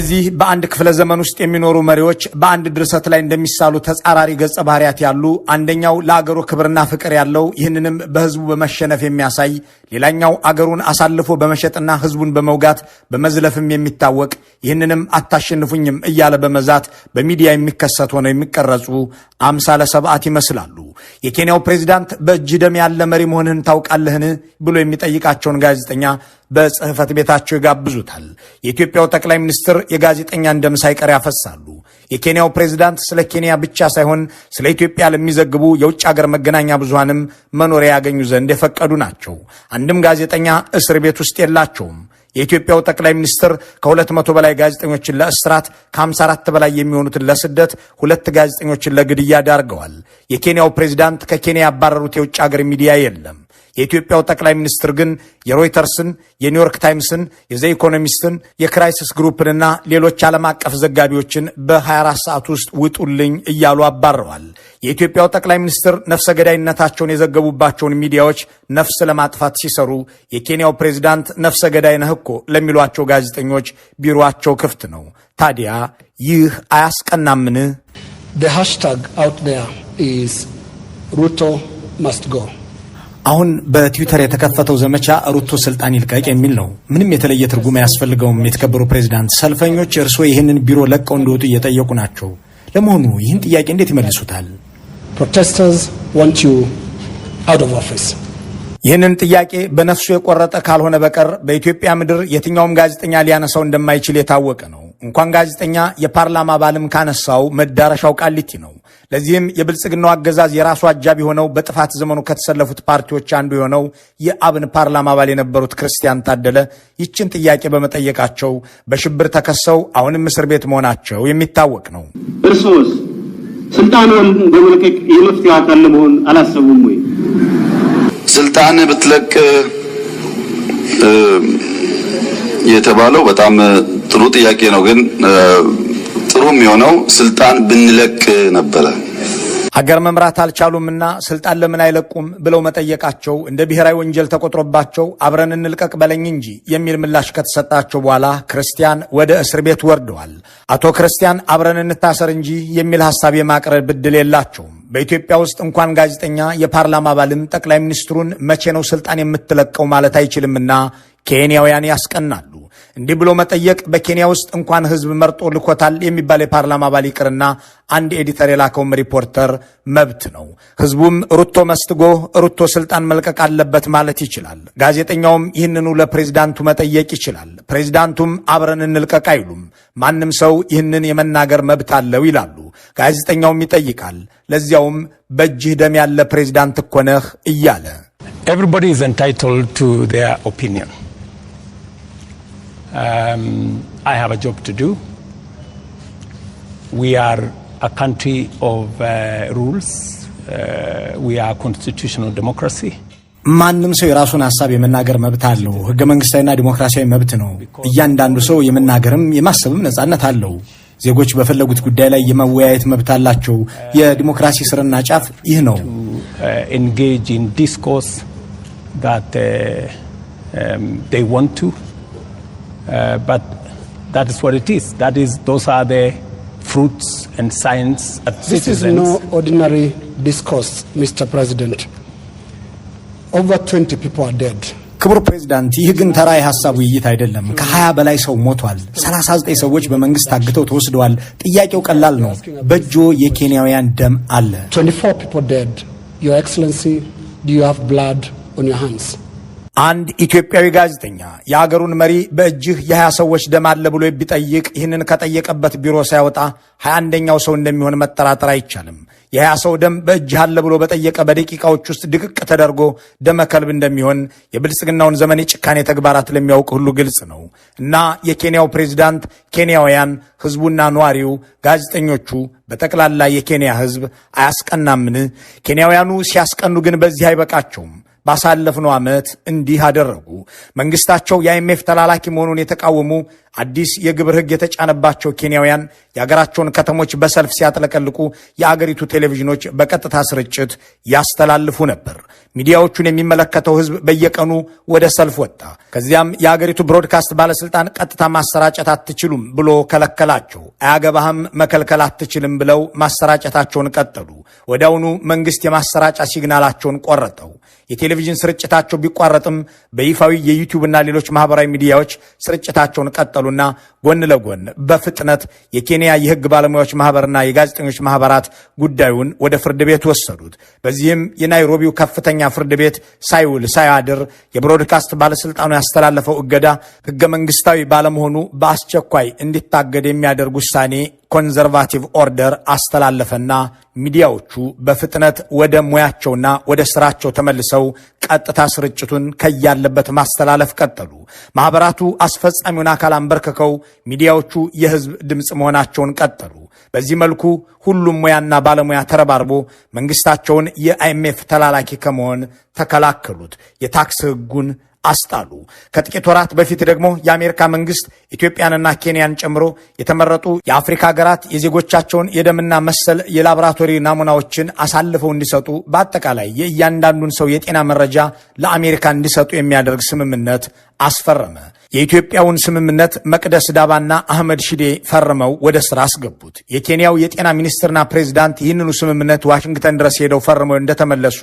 እዚህ በአንድ ክፍለ ዘመን ውስጥ የሚኖሩ መሪዎች በአንድ ድርሰት ላይ እንደሚሳሉ ተጻራሪ ገጸ ባህሪያት ያሉ፣ አንደኛው ለአገሩ ክብርና ፍቅር ያለው፣ ይህንንም በህዝቡ በመሸነፍ የሚያሳይ፣ ሌላኛው አገሩን አሳልፎ በመሸጥና ህዝቡን በመውጋት በመዝለፍም የሚታወቅ፣ ይህንንም አታሸንፉኝም እያለ በመዛት በሚዲያ የሚከሰት ሆነው የሚቀረጹ አምሳለ ሰብአት ይመስላሉ። የኬንያው ፕሬዚዳንት በእጅህ ደም ያለ መሪ መሆንህን ታውቃለህን ብሎ የሚጠይቃቸውን ጋዜጠኛ በጽህፈት ቤታቸው ይጋብዙታል። የኢትዮጵያው ጠቅላይ ሚኒስትር የጋዜጠኛን ደም ሳይቀር ያፈሳሉ። የኬንያው ፕሬዚዳንት ስለ ኬንያ ብቻ ሳይሆን ስለ ኢትዮጵያ ለሚዘግቡ የውጭ ሀገር መገናኛ ብዙሃንም መኖሪያ ያገኙ ዘንድ የፈቀዱ ናቸው። አንድም ጋዜጠኛ እስር ቤት ውስጥ የላቸውም። የኢትዮጵያው ጠቅላይ ሚኒስትር ከ200 በላይ ጋዜጠኞችን ለእስራት፣ ከ54 በላይ የሚሆኑትን ለስደት፣ ሁለት ጋዜጠኞችን ለግድያ ዳርገዋል። የኬንያው ፕሬዚዳንት ከኬንያ ያባረሩት የውጭ ሀገር ሚዲያ የለም። የኢትዮጵያው ጠቅላይ ሚኒስትር ግን የሮይተርስን፣ የኒውዮርክ ታይምስን፣ የዘ ኢኮኖሚስትን፣ የክራይሲስ ግሩፕንና ሌሎች ዓለም አቀፍ ዘጋቢዎችን በ24 ሰዓት ውስጥ ውጡልኝ እያሉ አባረዋል። የኢትዮጵያው ጠቅላይ ሚኒስትር ነፍሰ ገዳይነታቸውን የዘገቡባቸውን ሚዲያዎች ነፍስ ለማጥፋት ሲሰሩ፣ የኬንያው ፕሬዚዳንት ነፍሰ ገዳይ ነህ እኮ ለሚሏቸው ጋዜጠኞች ቢሮአቸው ክፍት ነው። ታዲያ ይህ አያስቀናምን? The hashtag out there is Ruto must go. አሁን በትዊተር የተከፈተው ዘመቻ ሩቶ ስልጣን ይልቀቅ የሚል ነው። ምንም የተለየ ትርጉም አያስፈልገውም። የተከበሩ ፕሬዚዳንት፣ ሰልፈኞች እርስዎ ይህንን ቢሮ ለቀው እንዲወጡ እየጠየቁ ናቸው። ለመሆኑ ይህን ጥያቄ እንዴት ይመልሱታል? Protesters want you out of office. ይህንን ጥያቄ በነፍሱ የቆረጠ ካልሆነ በቀር በኢትዮጵያ ምድር የትኛውም ጋዜጠኛ ሊያነሳው እንደማይችል የታወቀ ነው። እንኳን ጋዜጠኛ የፓርላማ አባልም ካነሳው መዳረሻው ቃሊቲ ነው። ለዚህም የብልጽግናው አገዛዝ የራሱ አጃቢ ሆነው በጥፋት ዘመኑ ከተሰለፉት ፓርቲዎች አንዱ የሆነው የአብን ፓርላማ አባል የነበሩት ክርስቲያን ታደለ ይችን ጥያቄ በመጠየቃቸው በሽብር ተከሰው አሁንም እስር ቤት መሆናቸው የሚታወቅ ነው። እርስዎስ ስልጣኑን በመልቀቅ የመፍትሄው አካል ለመሆን አላሰቡም ወይ? ስልጣን ብትለቅ የተባለው በጣም ጥሩ ጥያቄ ነው። ግን ጥሩ የሚሆነው ስልጣን ብንለቅ ነበረ። ሀገር መምራት አልቻሉምና ስልጣን ለምን አይለቁም ብለው መጠየቃቸው እንደ ብሔራዊ ወንጀል ተቆጥሮባቸው አብረን እንልቀቅ በለኝ እንጂ የሚል ምላሽ ከተሰጣቸው በኋላ ክርስቲያን ወደ እስር ቤት ወርደዋል። አቶ ክርስቲያን አብረን እንታሰር እንጂ የሚል ሀሳብ የማቅረብ ዕድል የላቸውም። በኢትዮጵያ ውስጥ እንኳን ጋዜጠኛ የፓርላማ አባልም ጠቅላይ ሚኒስትሩን መቼ ነው ስልጣን የምትለቀው ማለት አይችልምና ኬንያውያን ያስቀናሉ። እንዲህ ብሎ መጠየቅ በኬንያ ውስጥ እንኳን ሕዝብ መርጦ ልኮታል የሚባል የፓርላማ አባል ይቅርና አንድ editor የላከውም ሪፖርተር መብት ነው። ሕዝቡም ሩቶ must go፣ ሩቶ ስልጣን መልቀቅ አለበት ማለት ይችላል። ጋዜጠኛውም ይህንኑ ለፕሬዚዳንቱ መጠየቅ ይችላል። ፕሬዚዳንቱም አብረን እንልቀቅ አይሉም። ማንም ሰው ይህንን የመናገር መብት አለው ይላሉ። ጋዜጠኛውም ይጠይቃል። ለዚያውም በእጅህ ደም ያለ ፕሬዚዳንት እኮ ነህ እያለ። Everybody is entitled to their opinion. I have a job to do. We are a country of rules. We are a constitutional democracy. ማንም ሰው የራሱን ሀሳብ የመናገር መብት አለው። ህገ መንግስታዊና ዲሞክራሲያዊ መብት ነው። እያንዳንዱ ሰው የመናገርም የማሰብም ነጻነት አለው። ዜጎች በፈለጉት ጉዳይ ላይ የመወያየት መብት አላቸው። የዲሞክራሲ ስርና ጫፍ ይህ ነው። Engage in discourse that they want to. But that is what it is. That is, those are the fruits and signs that This is citizens. no ordinary discourse, Mr. President. Over 20 people are dead. ክቡር ፕሬዚዳንት፣ ይህ ግን ተራ የሀሳብ ውይይት አይደለም። ከ20 በላይ ሰው ሞቷል። 39 ሰዎች በመንግስት ታግተው ተወስደዋል። ጥያቄው ቀላል ነው። በእጅዎ የኬንያውያን ደም አለ። 24 people dead. Your Excellency, do you have blood on your hands? አንድ ኢትዮጵያዊ ጋዜጠኛ የአገሩን መሪ በእጅህ የ20 ሰዎች ደም አለ ብሎ ቢጠይቅ ይህንን ከጠየቀበት ቢሮ ሳይወጣ 21ኛው ሰው እንደሚሆን መጠራጠር አይቻልም። የ20 ሰው ደም በእጅህ አለ ብሎ በጠየቀ በደቂቃዎች ውስጥ ድቅቅ ተደርጎ ደመ ከልብ እንደሚሆን የብልጽግናውን ዘመን የጭካኔ ተግባራት ለሚያውቅ ሁሉ ግልጽ ነው። እና የኬንያው ፕሬዚዳንት፣ ኬንያውያን፣ ህዝቡና ነዋሪው፣ ጋዜጠኞቹ፣ በጠቅላላ የኬንያ ህዝብ አያስቀናምን? ኬንያውያኑ ሲያስቀኑ ግን በዚህ አይበቃቸውም። ባሳለፍነው ዓመት እንዲህ አደረጉ። መንግስታቸው የአይኤምኤፍ ተላላኪ መሆኑን የተቃወሙ አዲስ የግብር ሕግ የተጫነባቸው ኬንያውያን የአገራቸውን ከተሞች በሰልፍ ሲያጥለቀልቁ የአገሪቱ ቴሌቪዥኖች በቀጥታ ስርጭት ያስተላልፉ ነበር። ሚዲያዎቹን የሚመለከተው ሕዝብ በየቀኑ ወደ ሰልፍ ወጣ። ከዚያም የአገሪቱ ብሮድካስት ባለስልጣን ቀጥታ ማሰራጨት አትችሉም ብሎ ከለከላቸው። አያገባህም፣ መከልከል አትችልም ብለው ማሰራጨታቸውን ቀጠሉ። ወዲያውኑ መንግስት የማሰራጫ ሲግናላቸውን ቆረጠው። የቴሌቪዥን ስርጭታቸው ቢቋረጥም በይፋዊ የዩቲዩብ እና ሌሎች ማህበራዊ ሚዲያዎች ስርጭታቸውን ቀጠሉና ጎን ለጎን በፍጥነት የኬንያ የህግ ባለሙያዎች ማህበርና የጋዜጠኞች ማህበራት ጉዳዩን ወደ ፍርድ ቤት ወሰዱት። በዚህም የናይሮቢው ከፍተኛ ፍርድ ቤት ሳይውል ሳያድር የብሮድካስት ባለስልጣኑ ያስተላለፈው እገዳ ህገ መንግስታዊ ባለመሆኑ በአስቸኳይ እንዲታገድ የሚያደርግ ውሳኔ፣ conservative order አስተላለፈና ሚዲያዎቹ በፍጥነት ወደ ሙያቸውና ወደ ስራቸው ተመልሰው ቀጥታ ስርጭቱን ከያለበት ማስተላለፍ ቀጠሉ። ማህበራቱ አስፈጻሚውን አካል አንበርክከው ሚዲያዎቹ የህዝብ ድምፅ መሆናቸውን ቀጠሉ። በዚህ መልኩ ሁሉም ሙያና ባለሙያ ተረባርቦ መንግስታቸውን የአይኤምኤፍ ተላላኪ ከመሆን ተከላከሉት። የታክስ ህጉን አስጣሉ። ከጥቂት ወራት በፊት ደግሞ የአሜሪካ መንግስት ኢትዮጵያንና ኬንያን ጨምሮ የተመረጡ የአፍሪካ ሀገራት የዜጎቻቸውን የደምና መሰል የላቦራቶሪ ናሙናዎችን አሳልፈው እንዲሰጡ፣ በአጠቃላይ የእያንዳንዱን ሰው የጤና መረጃ ለአሜሪካ እንዲሰጡ የሚያደርግ ስምምነት አስፈረመ። የኢትዮጵያውን ስምምነት መቅደስ ዳባና አህመድ ሺዴ ፈርመው ወደ ስራ አስገቡት። የኬንያው የጤና ሚኒስትርና ፕሬዚዳንት ይህንኑ ስምምነት ዋሽንግተን ድረስ ሄደው ፈርመው እንደተመለሱ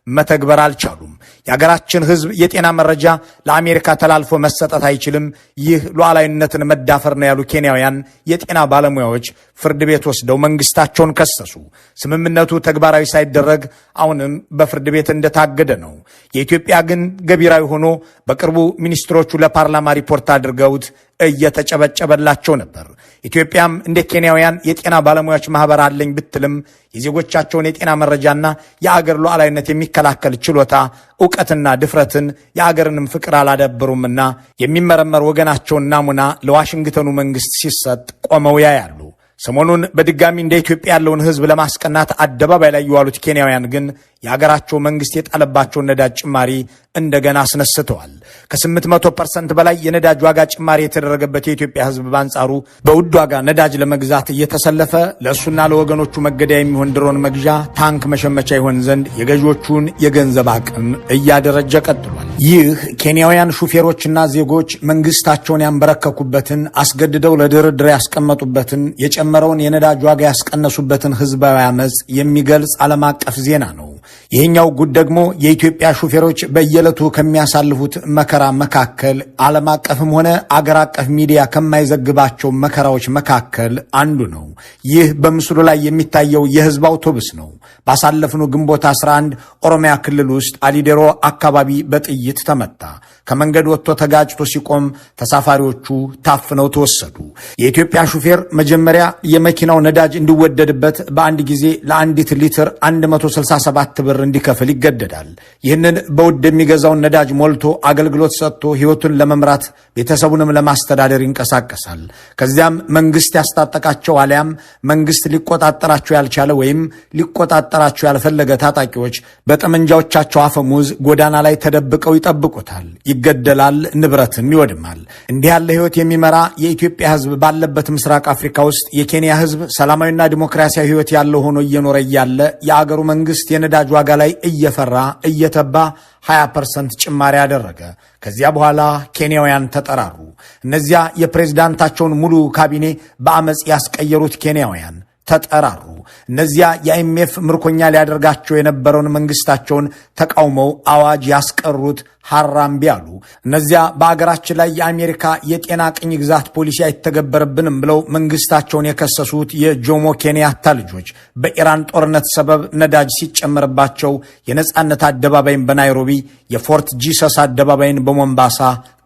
መተግበር አልቻሉም። የሀገራችን ሕዝብ የጤና መረጃ ለአሜሪካ ተላልፎ መሰጠት አይችልም፣ ይህ ሉዓላዊነትን መዳፈር ነው ያሉ ኬንያውያን የጤና ባለሙያዎች ፍርድ ቤት ወስደው መንግስታቸውን ከሰሱ። ስምምነቱ ተግባራዊ ሳይደረግ አሁንም በፍርድ ቤት እንደታገደ ነው። የኢትዮጵያ ግን ገቢራዊ ሆኖ በቅርቡ ሚኒስትሮቹ ለፓርላማ ሪፖርት አድርገውት እየተጨበጨበላቸው ነበር። ኢትዮጵያም እንደ ኬንያውያን የጤና ባለሙያዎች ማህበር አለኝ ብትልም የዜጎቻቸውን የጤና መረጃና የአገር ሉዓላዊነት የሚከላከል ችሎታ፣ እውቀትና ድፍረትን፣ የአገርንም ፍቅር አላዳበሩምና የሚመረመር ወገናቸውን ናሙና ለዋሽንግተኑ መንግስት ሲሰጥ ቆመው ያያሉ። ሰሞኑን በድጋሚ እንደ ኢትዮጵያ ያለውን ሕዝብ ለማስቀናት አደባባይ ላይ የዋሉት ኬንያውያን ግን የሀገራቸው መንግስት የጣለባቸውን ነዳጅ ጭማሪ እንደገና አስነስተዋል። ከ800% በላይ የነዳጅ ዋጋ ጭማሪ የተደረገበት የኢትዮጵያ ሕዝብ በአንጻሩ በውድ ዋጋ ነዳጅ ለመግዛት እየተሰለፈ ለእሱና ለወገኖቹ መገደያ የሚሆን ድሮን መግዣ፣ ታንክ መሸመቻ ይሆን ዘንድ የገዢዎቹን የገንዘብ አቅም እያደረጀ ቀጥሏል። ይህ ኬንያውያን ሹፌሮችና ዜጎች መንግስታቸውን ያንበረከኩበትን፣ አስገድደው ለድርድር ያስቀመጡበትን፣ የጨመረውን የነዳጅ ዋጋ ያስቀነሱበትን ህዝባዊ አመፅ የሚገልጽ ዓለም አቀፍ ዜና ነው። ይህኛው ጉድ ደግሞ የኢትዮጵያ ሹፌሮች በየዕለቱ ከሚያሳልፉት መከራ መካከል፣ ዓለም አቀፍም ሆነ አገር አቀፍ ሚዲያ ከማይዘግባቸው መከራዎች መካከል አንዱ ነው። ይህ በምስሉ ላይ የሚታየው የህዝብ አውቶቡስ ነው። ባሳለፍነው ግንቦት 11 ኦሮሚያ ክልል ውስጥ አሊዴሮ አካባቢ በጥይት ተመታ። ከመንገድ ወጥቶ ተጋጭቶ ሲቆም ተሳፋሪዎቹ ታፍነው ተወሰዱ። የኢትዮጵያ ሹፌር መጀመሪያ የመኪናው ነዳጅ እንዲወደድበት በአንድ ጊዜ ለአንዲት ሊትር 167 ብር እንዲከፍል ይገደዳል። ይህንን በውድ የሚገዛውን ነዳጅ ሞልቶ አገልግሎት ሰጥቶ ሕይወቱን ለመምራት ቤተሰቡንም ለማስተዳደር ይንቀሳቀሳል። ከዚያም መንግስት ያስታጠቃቸው አሊያም መንግስት ሊቆጣጠራቸው ያልቻለ ወይም ሊቆጣጠራቸው ያልፈለገ ታጣቂዎች በጠመንጃዎቻቸው አፈሙዝ ጎዳና ላይ ተደብቀው ይጠብቁታል። ይገደላል፣ ንብረትም ይወድማል። እንዲህ ያለ ሕይወት የሚመራ የኢትዮጵያ ሕዝብ ባለበት ምስራቅ አፍሪካ ውስጥ የኬንያ ሕዝብ ሰላማዊና ዲሞክራሲያዊ ሕይወት ያለው ሆኖ እየኖረ እያለ የአገሩ መንግስት የነዳጅ ዋጋ ላይ እየፈራ እየተባ 20% ጭማሪ አደረገ። ከዚያ በኋላ ኬንያውያን ተጠራሩ። እነዚያ የፕሬዝዳንታቸውን ሙሉ ካቢኔ በአመፅ ያስቀየሩት ኬንያውያን ተጠራሩ። እነዚያ የአይኤምኤፍ ምርኮኛ ሊያደርጋቸው የነበረውን መንግስታቸውን ተቃውመው አዋጅ ያስቀሩት ሀራምቤ አሉ። እነዚያ በአገራችን ላይ የአሜሪካ የጤና ቅኝ ግዛት ፖሊሲ አይተገበርብንም ብለው መንግስታቸውን የከሰሱት የጆሞ ኬንያታ ልጆች በኢራን ጦርነት ሰበብ ነዳጅ ሲጨመርባቸው የነጻነት አደባባይን በናይሮቢ፣ የፎርት ጂሰስ አደባባይን በሞምባሳ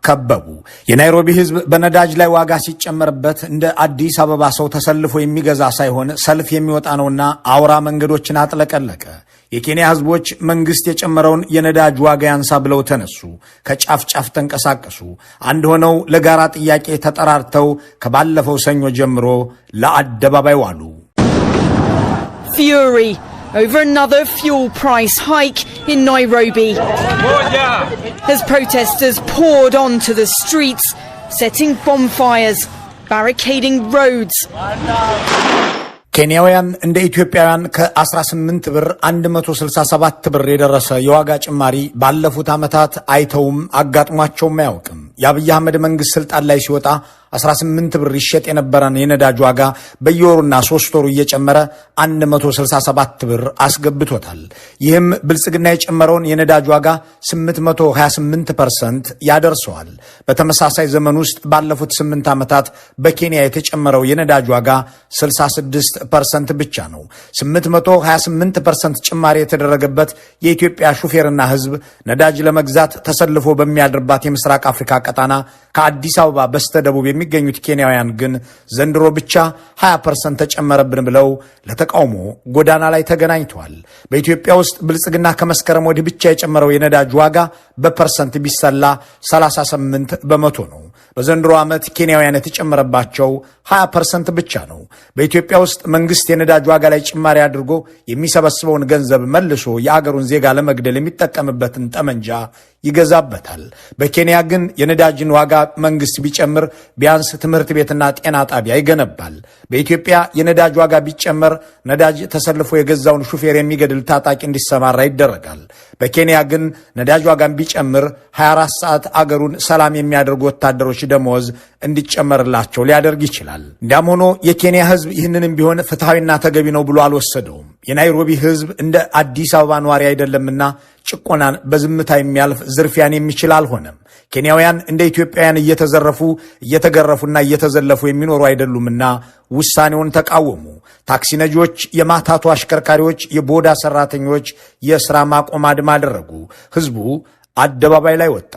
ከበቡ። የናይሮቢ ህዝብ በነዳጅ ላይ ዋጋ ሲጨመርበት እንደ አዲስ አበባ ሰው ተሰልፎ የሚገዛ ሳይሆን ሰልፍ የሚወጣ ነውና አውራ መንገዶችን አጥለቀለቀ። የኬንያ ህዝቦች መንግስት የጨመረውን የነዳጅ ዋጋ ያንሳ ብለው ተነሱ። ከጫፍ ጫፍ ተንቀሳቀሱ። አንድ ሆነው ለጋራ ጥያቄ ተጠራርተው ከባለፈው ሰኞ ጀምሮ ለአደባባይ ዋሉ። Fury over another fuel price hike in Nairobi as protesters poured onto the streets Setting bonfires, barricading roads. ኬንያውያን እንደ ኢትዮጵያውያን ከ18 ብር 167 ብር የደረሰ የዋጋ ጭማሪ ባለፉት ዓመታት አይተውም አጋጥሟቸውም አያውቅም። የአብይ አህመድ መንግስት ስልጣን ላይ ሲወጣ 18 ብር ይሸጥ የነበረን የነዳጅ ዋጋ በየወሩና 3 ወሩ እየጨመረ 167 ብር አስገብቶታል። ይህም ብልጽግና የጨመረውን የነዳጅ ዋጋ 828% ያደርሰዋል። በተመሳሳይ ዘመን ውስጥ ባለፉት 8 ዓመታት በኬንያ የተጨመረው የነዳጅ ዋጋ 66% ብቻ ነው። 828% ጭማሪ የተደረገበት የኢትዮጵያ ሹፌርና ሕዝብ ነዳጅ ለመግዛት ተሰልፎ በሚያድርባት የምስራቅ አፍሪካ ቀጣና ከአዲስ አበባ በስተደቡብ የሚገኙት ኬንያውያን ግን ዘንድሮ ብቻ 20% ተጨመረብን ብለው ለተቃውሞ ጎዳና ላይ ተገናኝተዋል። በኢትዮጵያ ውስጥ ብልጽግና ከመስከረም ወዲህ ብቻ የጨመረው የነዳጅ ዋጋ በ percent ቢሰላ 38% ነው። በዘንድሮ ዓመት ኬንያውያን የተጨመረባቸው 20% ብቻ ነው። በኢትዮጵያ ውስጥ መንግስት የነዳጅ ዋጋ ላይ ጭማሪ አድርጎ የሚሰበስበውን ገንዘብ መልሶ የአገሩን ዜጋ ለመግደል የሚጠቀምበትን ጠመንጃ ይገዛበታል። በኬንያ ግን የነዳጅን ዋጋ መንግስት ቢጨምር ቢያንስ ትምህርት ቤትና ጤና ጣቢያ ይገነባል። በኢትዮጵያ የነዳጅ ዋጋ ቢጨመር ነዳጅ ተሰልፎ የገዛውን ሹፌር የሚገድል ታጣቂ እንዲሰማራ ይደረጋል። በኬንያ ግን ነዳጅ ዋጋን ቢጨምር 24 ሰዓት አገሩን ሰላም የሚያደርጉ ወታደሮች ደመወዝ እንዲጨመርላቸው ሊያደርግ ይችላል። እንዲያም ሆኖ የኬንያ ሕዝብ ይህንንም ቢሆን ፍትሐዊና ተገቢ ነው ብሎ አልወሰደውም። የናይሮቢ ሕዝብ እንደ አዲስ አበባ ነዋሪ አይደለምና ጭቆናን በዝምታ የሚያልፍ፣ ዝርፊያን የሚችል አልሆነም። ኬንያውያን እንደ ኢትዮጵያውያን እየተዘረፉ፣ እየተገረፉና እየተዘለፉ የሚኖሩ አይደሉምና ውሳኔውን ተቃወሙ። ታክሲ ነጂዎች፣ የማታቱ አሽከርካሪዎች፣ የቦዳ ሰራተኞች የሥራ ማቆም አድማ አደረጉ። ሕዝቡ አደባባይ ላይ ወጣ።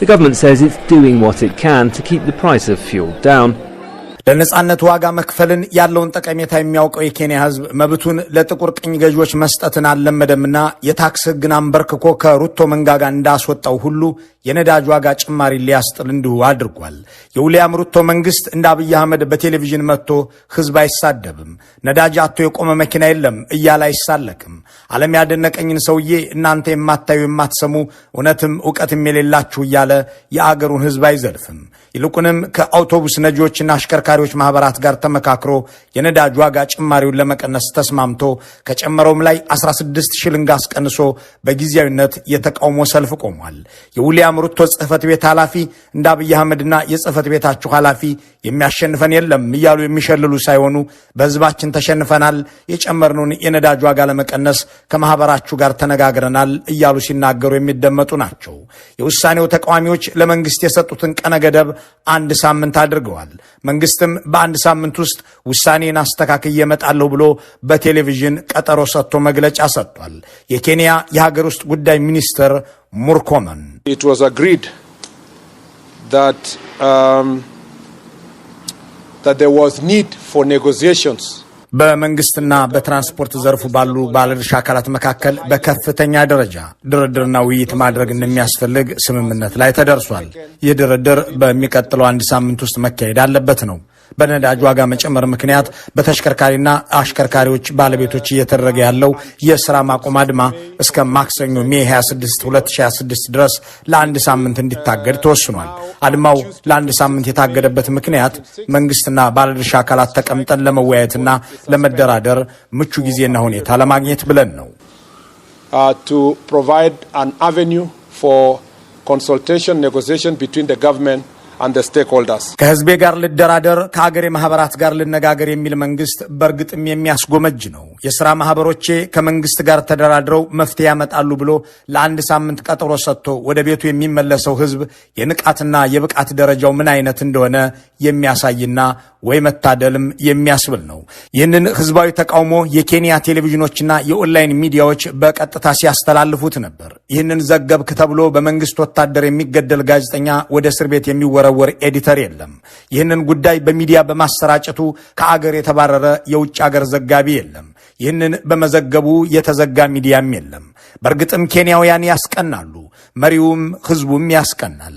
The government says it's doing what it can to keep the price of fuel down. ለነጻነት ዋጋ መክፈልን ያለውን ጠቀሜታ የሚያውቀው የኬንያ ሕዝብ መብቱን ለጥቁር ቅኝ ገዢዎች መስጠትን አልለመደምና የታክስ ሕግን አንበርክኮ ከሩቶ መንጋጋ እንዳስወጣው ሁሉ የነዳጅ ዋጋ ጭማሪ ሊያስጥል እንዲሁ አድርጓል። የዊልያም ሩቶ መንግስት እንደ አብይ አህመድ በቴሌቪዥን መጥቶ ሕዝብ አይሳደብም። ነዳጅ አጥቶ የቆመ መኪና የለም እያለ አይሳለቅም። ዓለም ያደነቀኝን ሰውዬ እናንተ የማታዩ፣ የማትሰሙ፣ እውነትም እውቀትም የሌላችሁ እያለ የአገሩን ሕዝብ አይዘልፍም። ይልቁንም ከአውቶቡስ ነጂዎችና አሽከርካሪዎች ማህበራት ጋር ተመካክሮ የነዳጅ ዋጋ ጭማሪውን ለመቀነስ ተስማምቶ ከጨመረውም ላይ 16 ሽልንግ አስቀንሶ በጊዜያዊነት የተቃውሞ ሰልፍ ቆሟል። የዊልያም ሩቶ ጽህፈት ቤት ኃላፊ እንደ አብይ አህመድና የጽህፈት ቤታችሁ ኃላፊ የሚያሸንፈን የለም እያሉ የሚሸልሉ ሳይሆኑ በህዝባችን ተሸንፈናል፣ የጨመርነውን የነዳጅ ዋጋ ለመቀነስ ከማህበራችሁ ጋር ተነጋግረናል እያሉ ሲናገሩ የሚደመጡ ናቸው። የውሳኔው ተቃዋሚዎች ለመንግስት የሰጡትን ቀነ ገደብ አንድ ሳምንት አድርገዋል። መንግስትም በአንድ ሳምንት ውስጥ ውሳኔን አስተካክዬ እመጣለሁ ብሎ በቴሌቪዥን ቀጠሮ ሰጥቶ መግለጫ ሰጥቷል። የኬንያ የሀገር ውስጥ ጉዳይ ሚኒስትር ሙርኮመን It was agreed that there was need for negotiations በመንግስትና በትራንስፖርት ዘርፉ ባሉ ባለድርሻ አካላት መካከል በከፍተኛ ደረጃ ድርድርና ውይይት ማድረግ እንደሚያስፈልግ ስምምነት ላይ ተደርሷል። ይህ ድርድር በሚቀጥለው አንድ ሳምንት ውስጥ መካሄድ አለበት ነው። በነዳጅ ዋጋ መጨመር ምክንያት በተሽከርካሪና አሽከርካሪዎች ባለቤቶች እየተደረገ ያለው የስራ ማቆም አድማ እስከ ማክሰኞ May 26 2026 ድረስ ለአንድ ሳምንት እንዲታገድ ተወስኗል። አድማው ለአንድ ሳምንት የታገደበት ምክንያት መንግስትና ባለድርሻ አካላት ተቀምጠን ለመወያየትና ለመደራደር ምቹ ጊዜና ሁኔታ ለማግኘት ብለን ነው። To provide an avenue for consultation, negotiation between the government and the stakeholders. ከህዝቤ ጋር ልደራደር፣ ከአገሬ ማህበራት ጋር ልነጋገር የሚል መንግስት በእርግጥም የሚያስጎመጅ ነው። የሥራ ማህበሮቼ ከመንግስት ጋር ተደራድረው መፍትሄ ያመጣሉ ብሎ ለአንድ ሳምንት ቀጠሮ ሰጥቶ ወደ ቤቱ የሚመለሰው ህዝብ የንቃትና የብቃት ደረጃው ምን አይነት እንደሆነ የሚያሳይና ወይ መታደልም የሚያስብል ነው። ይህንን ህዝባዊ ተቃውሞ የኬንያ ቴሌቪዥኖችና የኦንላይን ሚዲያዎች በቀጥታ ሲያስተላልፉት ነበር። ይህንን ዘገብክ ተብሎ በመንግስት ወታደር የሚገደል ጋዜጠኛ፣ ወደ እስር ቤት የሚወረወር editor የለም። ይህንን ጉዳይ በሚዲያ በማሰራጨቱ ከአገር የተባረረ የውጭ አገር ዘጋቢ የለም። ይህንን በመዘገቡ የተዘጋ ሚዲያም የለም። በእርግጥም ኬንያውያን ያስቀናሉ። መሪውም ህዝቡም ያስቀናል።